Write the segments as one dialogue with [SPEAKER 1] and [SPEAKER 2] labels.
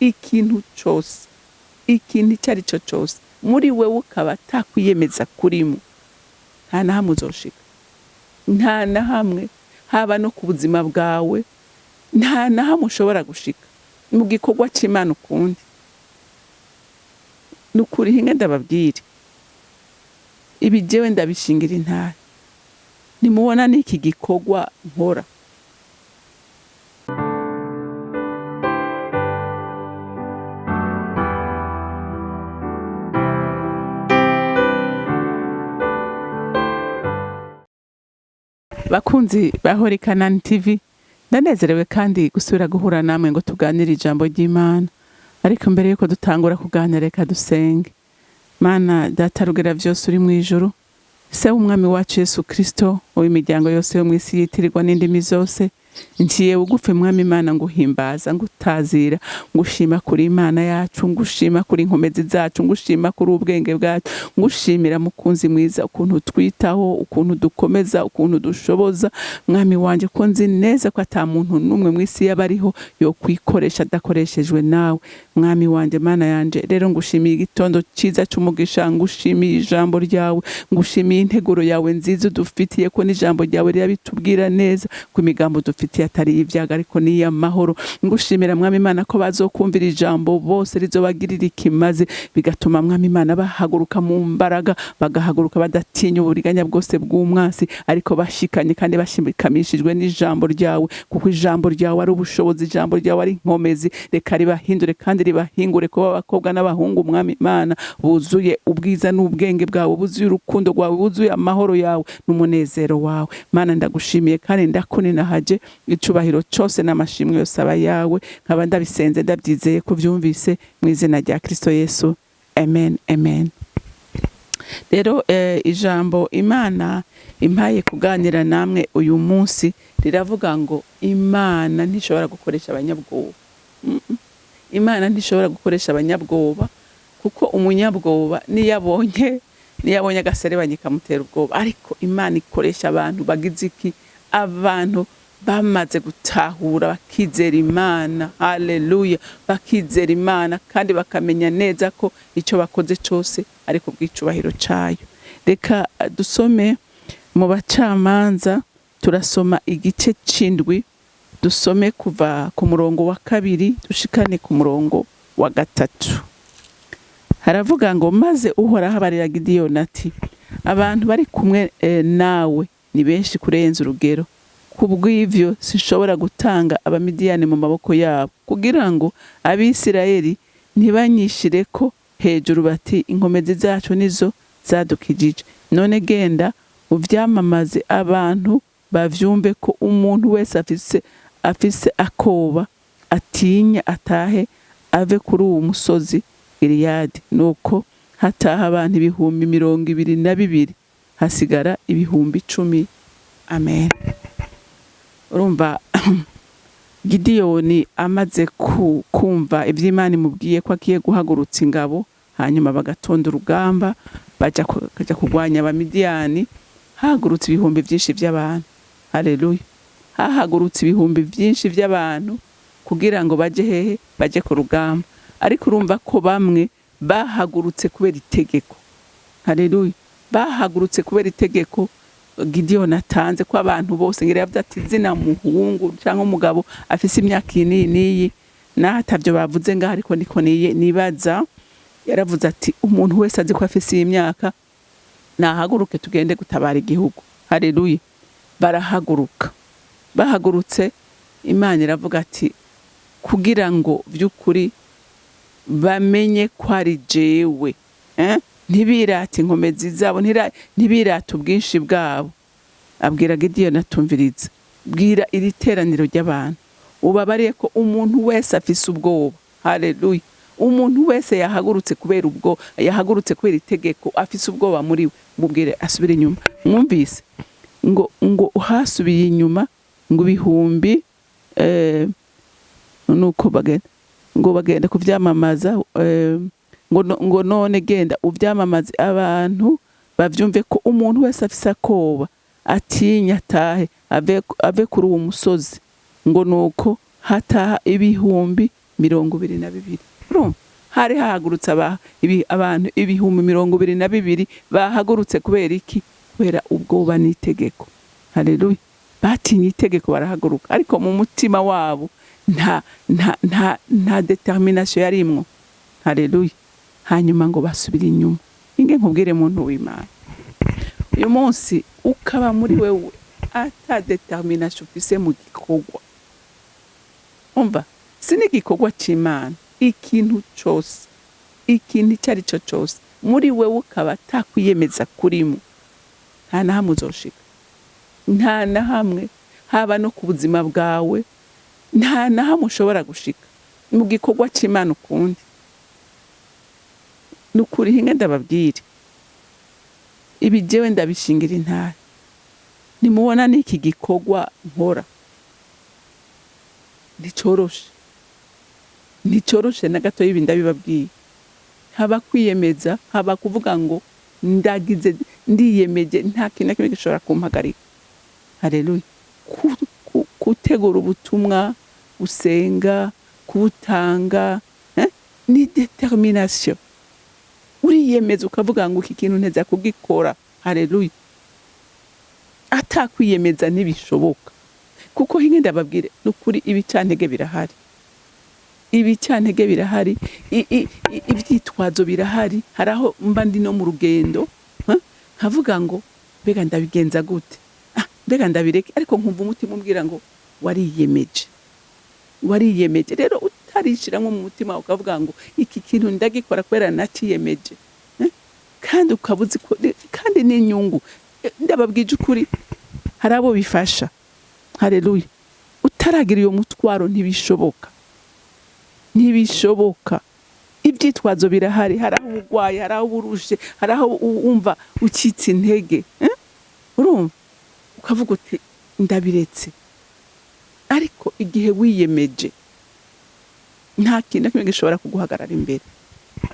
[SPEAKER 1] Ikintu cose, ikintu icyo ari cyo cyose, muri wewe ukaba atakwiyemeza kurimo, nta na hamwe uzoshika, nta na hamwe, haba no ku buzima bwawe, nta na hamwe ushobora gushika mu gikorwa c'Imana ukundi. Ni ukuri, hinge ndababwire ibi, jewe ndabishingira intare. Ntimubona n'iki gikorwa nkora? Bakunzi ba Holy Canaan TV, ndanezerewe kandi gusubira guhura namwe ngo tuganire ijambo ry'Imana. Ariko mbere yuko dutangura kuganira, reka dusenge. Mana Data Rugera vyose uri mu ijuru, Se w'Umwami wacu Yesu Kristo, w'imiryango yose yo mw'isi yitirirwa n'indimi zose, nciye bugufi, Mwami Imana, nguhimbaza, ngutazira, ngushima kuri Imana yacu, ngushima kuri inkomezi zacu, ngushima kuri ubwenge bwacu, ngushimira, mukunzi mwiza, ukuntu twitaho, ukuntu dukomeza, ukuntu dushoboza. Mwami wanje, ko nzi neza ko ata muntu n'umwe mw'isi y'abariho yo kwikoresha adakoreshejwe nawe, Mwami wanje, Mana yanje. Rero ngushimiye igitondo ciza c'umugisha, ngushimiye ijambo ryawe, ngushimiye integuro yawe nziza udufitiye, ko n'ijambo ryawe rirabitubwira neza ko imigambo dufitiye atari iy'ibyago ariko ni iy'amahoro. Ngushimira, Mwami Imana, ko bazokumvira ijambo bose rizobagirira ikimaze, bigatuma, Mwami Imana, bahaguruka mu mbaraga, bagahaguruka badatinya uburiganya bwose bw'umwasi, ariko bashikanye kandi bashikamishijwe n'ijambo ryawe, kuko ijambo ryawe ari ubushobozi, ijambo ryawe ari inkomezi. Reka ribahindure kandi ribahingure kuba abakobwa n'abahungu, Mwami Imana, buzuye ubwiza n'ubwenge bwawe, buzuye urukundo rwawe, buzuye amahoro yawe n'umunezero wawe. Mana, ndagushimiye kandi ndakuninahaje. Icubahiro cose n'amashimwe yose aba yawe. Nkaba ndabisenze ndabyizeye ko byumvise, mu izina rya Kristo Yesu, amen, amen. Rero ijambo Imana impaye kuganira namwe uyu munsi riravuga ngo Imana ntishobora gukoresha abanyabwoba. Imana ntishobora gukoresha abanyabwoba, kuko umunyabwoba niyo abonye agaserebanya kamutera ubwoba. Ariko Imana ikoresha abantu bagize iki? Abantu bamaze gutahura, bakizera Imana. Haleluya! Bakizera Imana kandi bakamenya neza ko icyo bakoze cyose ari ku bw'icubahiro cayo. Reka dusome mu Bacamanza, turasoma igice c'indwi, dusome kuva ku murongo wa 2 dushikane ku murongo wa 3. Haravuga ngo: "Maze Uhoraho abarira Gidiyoni ati: 'Abantu bari kumwe nawe ni benshi kurenza urugero. Kubw'ivyo sinshobora gutanga Abamidiyani mu maboko yabo, kugira ngo Abisirayeli ntibanyishireko hejuru bati: inkomezi zacu nizo zadukijije. None genda uvyamamaze, abantu bavyumve, ko umuntu wese afise akoba atinya atahe, ave kuri uwo musozi Gileyadi.' Nuko hataha abantu 22,000, hasigara 10,000." Amen. Urumva, Gidiyoni amaze kumva ivy'Imana imubwiye, ko agiye guhagurutsa ingabo, hanyuma bagatonda urugamba, baja kurwanya Abamidiyani, hahagurutse ibihumbi vyinshi vy'abantu. Haleluya! Hahagurutse ibihumbi vyinshi vy'abantu kugira ngo baje hehe? Baje ku rugamba. Ariko urumva ko bamwe bahagurutse kubera itegeko. Haleluya! Bahagurutse kubera itegeko Gidiyoni atanze, ko abantu bose, ngira yavuze ati zina muhungu cyangwa umugabo afise imyaka iyi n'iyi n'iyi, naho atavyo bavuze ngaho, ariko niko nibaza yaravuze ati umuntu wese azi ko afise iyi myaka nahaguruke tugende gutabara igihugu. Haleluya! Barahaguruka. Bahagurutse, Imana iravuga ati kugira ngo vy'ukuri bamenye ko ari jewe, eh? Ntibirate inkomezi zabo, ntibirate ubwinshi bwabo. Abwira Gidiyoni atumviriza: "Bwira iri teraniro ry'abantu, ubabariye ko umuntu wese afise ubwoba." Haleluya! Umuntu wese yahagurutse kubera ubwo, yahagurutse kubera itegeko, afise ubwoba muri we, mubwire asubire inyuma. Mwumvise ngo hasubiye inyuma ngo ibihumbi, nuko bagenda, ngo bagenda kuvyamamaza, ngo none genda uvyamamaze, abantu bavyumve, ko umuntu wese afise akoba atinya atahe, ave kuri uwo musozi. Ngo nuko hataha ibihumbi 22. Urumva hari hahagurutse abantu 22,000 bahagurutse kubera iki? Kubera ubwoba n'itegeko. Haleluya. Batinye itegeko barahaguruka, ariko mu mutima wabo nta détermination yarimwo. Haleluya. Hanyuma ngo basubire inyuma. Inge nkubwire, muntu w'Imana, uyu munsi ukaba muri wewe ata détermination ufise mu gikorwa, umva, si n'igikorwa c'Imana, ikintu cose, ikintu icyo ari cyo cose, muri wewe ukaba atakwiyemeza kurimo, nta na hamwe uzoshika, nta na hamwe. Haba no ku buzima bwawe, nta na hamwe ushobora gushika mu gikorwa c'Imana ukundi. Ni ukuri, hinge ndababwire, ibi jewe ndabishingira intare. Nimubona n'iki gikorwa nkora nticoroshe, nticoroshe na gato. Ibi ndabibabwiye, haba kwiyemeza, haba kuvuga ngo ndagize, ndiyemeje, nta kintu na kimwe gishobora kumpagarika. Haleluya. Gutegura ubutumwa, gusenga, kubutanga, ni détermination. Uriyemeza ukavuga ngo iki kintu nteza kugikora. Haleluya. Atakwiyemeza ntibishoboka, kuko hinge ndababwire, nukuri ibicantege birahari, ibicantege birahari, ivyitwazo birahari. Hari aho mba ndi no mu rugendo, nkavuga ngo mbega ndabigenza gute? Ah, mbega ndabireke? Ariko nkumva umutima umbwira ngo wariyemeje, wariyemeje. Rero utarishiramwo mu mutima ukavuga ngo iki kintu ndagikora kubera naciyemeje, eh? Kandi ukaba uzi ko kandi n'inyungu. Ndababwije ukuri, hari abo bifasha. Haleluya. Utaragira iyo mutwaro ntibishoboka, ntibishoboka. Ibyitwazo birahari. Hari aho urwaye, hari aho urushe, hari aho wumva ucitse intege, eh? Urumva ukavuga uti ndabiretse. Ariko igihe wiyemeje, nta kintu na kimwe gishobora kuguhagarara imbere.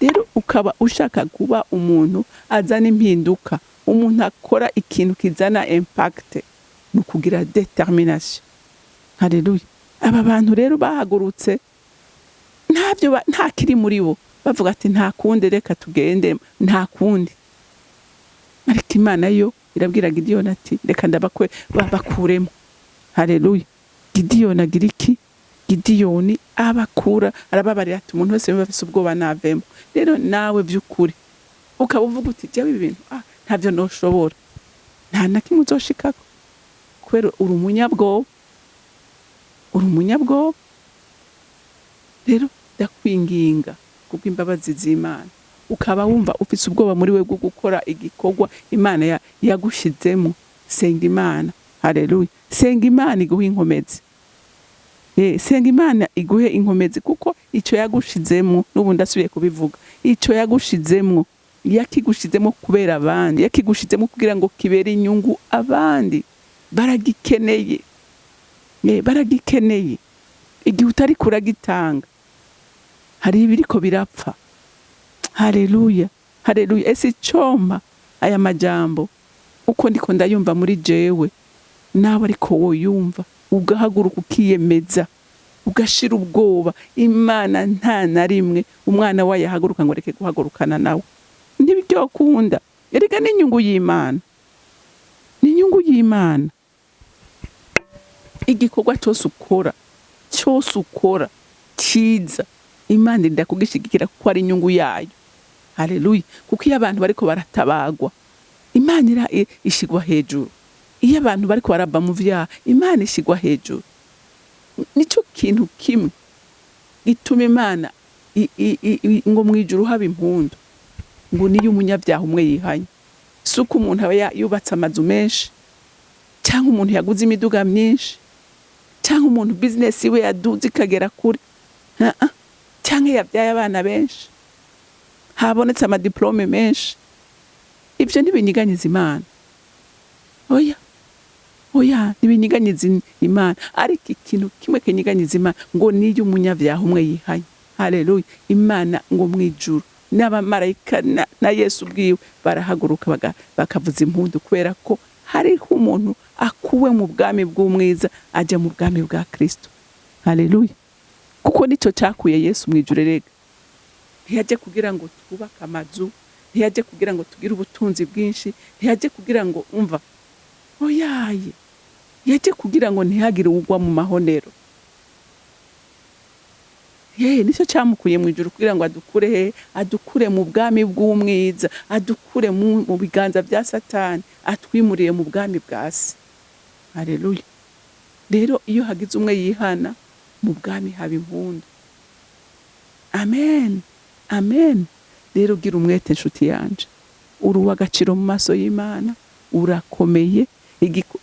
[SPEAKER 1] Rero ukaba ushaka kuba umuntu azana impinduka, umuntu akora ikintu kizana impact, ni ukugira détermination. Haleluya. Aba bantu rero bahagurutse ntabyo nta kiri muri bo, bavuga ati nta kundi, reka tugende, nta kundi. Ariko Imana yo irabwira Gidiyoni ati reka ndabakwe bakuremo. Haleluya. Gidiyoni agira iki? Gidiyoni abakura, arababarira ati umuntu wese yumva afise ubwoba navemo. Rero nawe by'ukuri ukaba uvuga uti jewe ibi bintu ntabyo noshobora, nta na kimwe uzoshikako kubera uri umunyabwoba, uri umunyabwoba. Rero ndakwinginga kubw'imbabazi z'Imana, ukaba wumva ufise ubwoba muri we bwo gukora igikorwa Imana yagushizemo, senga Imana. Haleluya. Senga Imana iguhe inkomezi. Senga Imana iguhe inkomezi, kuko icyo yagushizemo, n'ubu ndasubiye kubivuga, icyo yagushizemo yakigushizemo kubera abandi, yakigushizemo kugira ngo kibere inyungu abandi baragikeneye. Baragikeneye. Igihe utari kuragitanga, hari ibiriko birapfa. Haleluya, haleluya. Ese icompa aya majambo uko ndiko ndayumva muri jewe, nawe ariko woyumva, ugahaguruka, ukiyemeza, ugashira ubwoba. Imana nta na rimwe umwana wayo ahaguruka ngo reke guhagurukana nawe, ntibyokunda. Erega n'inyungu y'Imana, ni inyungu y'Imana. Igikorwa cyose ukora, cyose ukora cyiza, Imana irinda kugishigikira kuko ari inyungu yayo. Haleluya. Kuko iyo abantu bariko baratabagwa, Imana ishigwa hejuru. Iyo abantu bariko barava mu vyaha, Imana ishigwa hejuru. Nico kintu kimwe gituma Imana ngo mu ijuru haba impundu, ngo niyo umunyabyaha umwe yihanye. Si uko umuntu aba yubatse amazu menshi, cyangwa umuntu yaguze imiduga myinshi, cyangwa umuntu bizinesi iwe yaduze ikagera kure. Ah, ah. Cyangwa yabyaye abana benshi, habonetse amadiplome menshi. Ibyo ntibinyiganyiza Imana. Oya, oya, ntibinyiganyiza Imana. Ariko ikintu kimwe kinyiganyiza Imana, ngo niyo umunyabyaha umwe yihanye. Haleluya. Imana ngo mu ijuru n'abamarayika na Yesu ubwiwe barahaguruka, bakavuza impundu kubera ko hariho umuntu akuwe mu bwami bw'umwiza ajya mu bwami bwa Kristo. Haleluya. Kuko nicyo cyakuye Yesu mu ijuru. Erega ntiyajye kugira ngo twubake amazu, ntiyajye kugira ngo tugire ubutunzi bwinshi, ntiyajye kugira ngo, umva, oyaye, yajye kugira ngo ntihagire ugwa mu mahonero. Ye, nicyo cyamukuye mu ijuru, kugira ngo adukure he? Adukure mu bwami bw'umwiza, adukure mu biganza bya Satani, atwimuriye mu bwami bwa Se. Haleluya! Rero iyo hagize umwe yihana, mu bwami haba impundu. Amen, amen. Rero ugira umwete, inshuti yanje, uri uw'agaciro mu maso y'Imana, urakomeye.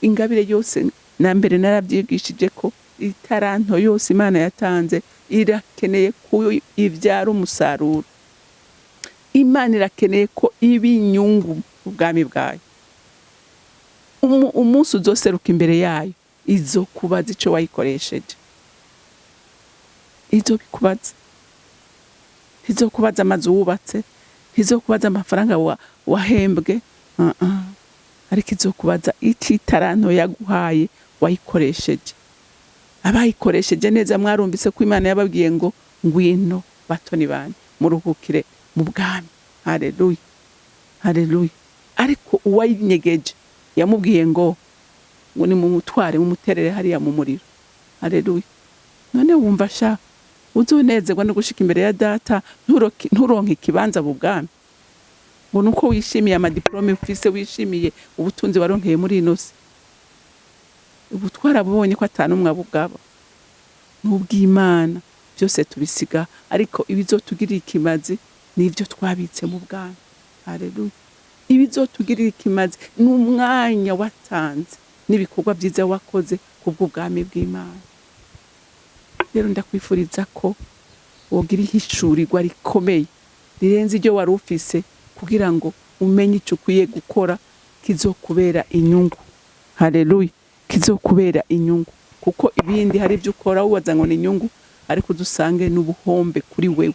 [SPEAKER 1] Ingabire yose, na mbere narabyigishije ko itaranto yose Imana yatanze irakeneye ko ibyara umusaruro. Imana irakeneye ko iba inyungu mu bwami bwayo. Umunsi uzoseruka imbere yayo, izokubaza ico wayikoresheje. Izobikubaza. Ntizokubaza amazu wubatse, ntizokubaza amafaranga wahembwe, uh -uh. Ariko izokubaza ico itaranto yaguhaye wayikoresheje. Abayikoresheje neza, mwarumvise ko Imana yababwiye ngo: "Ngwino batoni banje, muruhukire mu bwami." Haleluya, haleluya! Ariko uwayinyegeje, yamubwiye ngo nimumutware, mumuterere hariya mu muriro. Haleluya! None wumva sha uzonezerwa no gushika imbere ya Data nturonke ikibanza mu bwami, ngo nuko wishimiye amadiplôme ufise, wishimiye ubutunzi waronkeye muri ino si? Ubu twarabonye ko atanumwe abugaba n'ubw'Imana, byose tubisiga, ariko ibizotugirira ikimazi nibyo twabitse mu bwami. Haleluya! Ibizotugirira ikimazi ni umwanya watanze n'ibikorwa byiza wakoze kubw'ubwami bw'Imana. Rero ndakwifuriza ko wogira ihishurirwa rikomeye rirenze iryo wari ufise, kugira ngo umenye icyo ukwiye gukora kizokubera inyungu. Haleluya! Kizokubera inyungu, kuko ibindi hari ibyo ukora wubaza ngo ni inyungu, ariko udusange n'ubuhombe kuri wewe.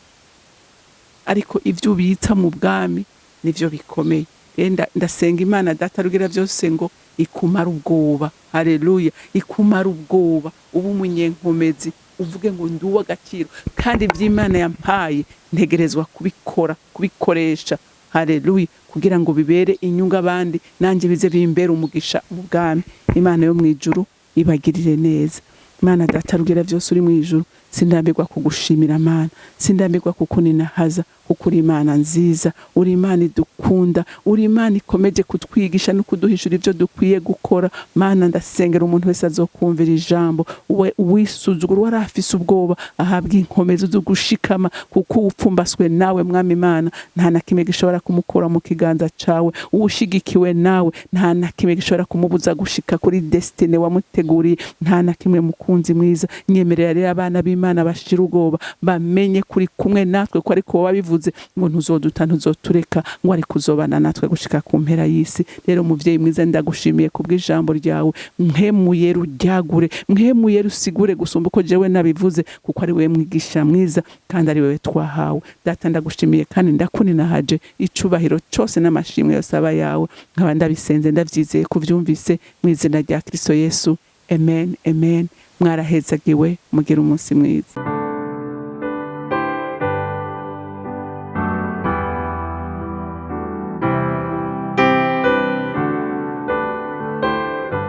[SPEAKER 1] Ariko ibyo ubitsa mu bwami nivyo bikomeye. Rero ndasenga Imana Data rugira byose ngo ikumara ubwoba. Haleluya! Ikumara ubwoba, uba umunyenkomezi, uvuge ngo: "Ndi uw'agaciro, kandi iby'Imana yampaye ntegerezwa kubikora, kubikoresha." Haleluya! Kugira ngo bibere inyungu abandi, nanjye bize bimbere umugisha mu bwami. Imana yo mu ijuru ibagirire neza. Imana Data rugira byose uri mu ijuru, sindambirwa kugushimira Mana, sindambirwa kukuninahaza, kuko uri Imana nziza, uri Imana idukunda, uri Imana ikomeje kutwigisha no kuduhishura ibyo dukwiye gukora. Mana, ndasengera umuntu wese azokumvira ijambo, we uwisuzugura, wari afise ubwoba, ahabwa inkomezi zo gushikama, kuko upfumbaswe nawe, Mwami Imana, nta na kimwe gishobora kumukura mu kiganza cawe. Uwushigikiwe nawe, nta na kimwe gishobora kumubuza gushika kuri destinée wamuteguriye, nta na kimwe. Mukunzi mwiza, nyemerera rero abana b'Imana bashira ubwoba, bamenye kuri kumwe natwe, ko ariko wabivuze ngo ntuzoduta, ntuzotureka, ngo ariko uzobana natwe gushika ku mpera y'isi. Rero muvyeyi mwiza, ndagushimiye kubw'ijambo ryawe. Mpemuye ruryagure, mpemuye rusigure gusumba uko jewe nabivuze, kuko ari wewe mwigisha mwiza kandi ari wewe twahawe. Data, ndagushimiye kandi ndakuninahaje. Icubahiro cose n'amashimwe yose aba yawe. Nkaba ndabisenze ndavyizeye kuvyumvise, mu izina rya Kristo Yesu, amen, amen. Mwarahezagiwe, mugire umunsi mwiza.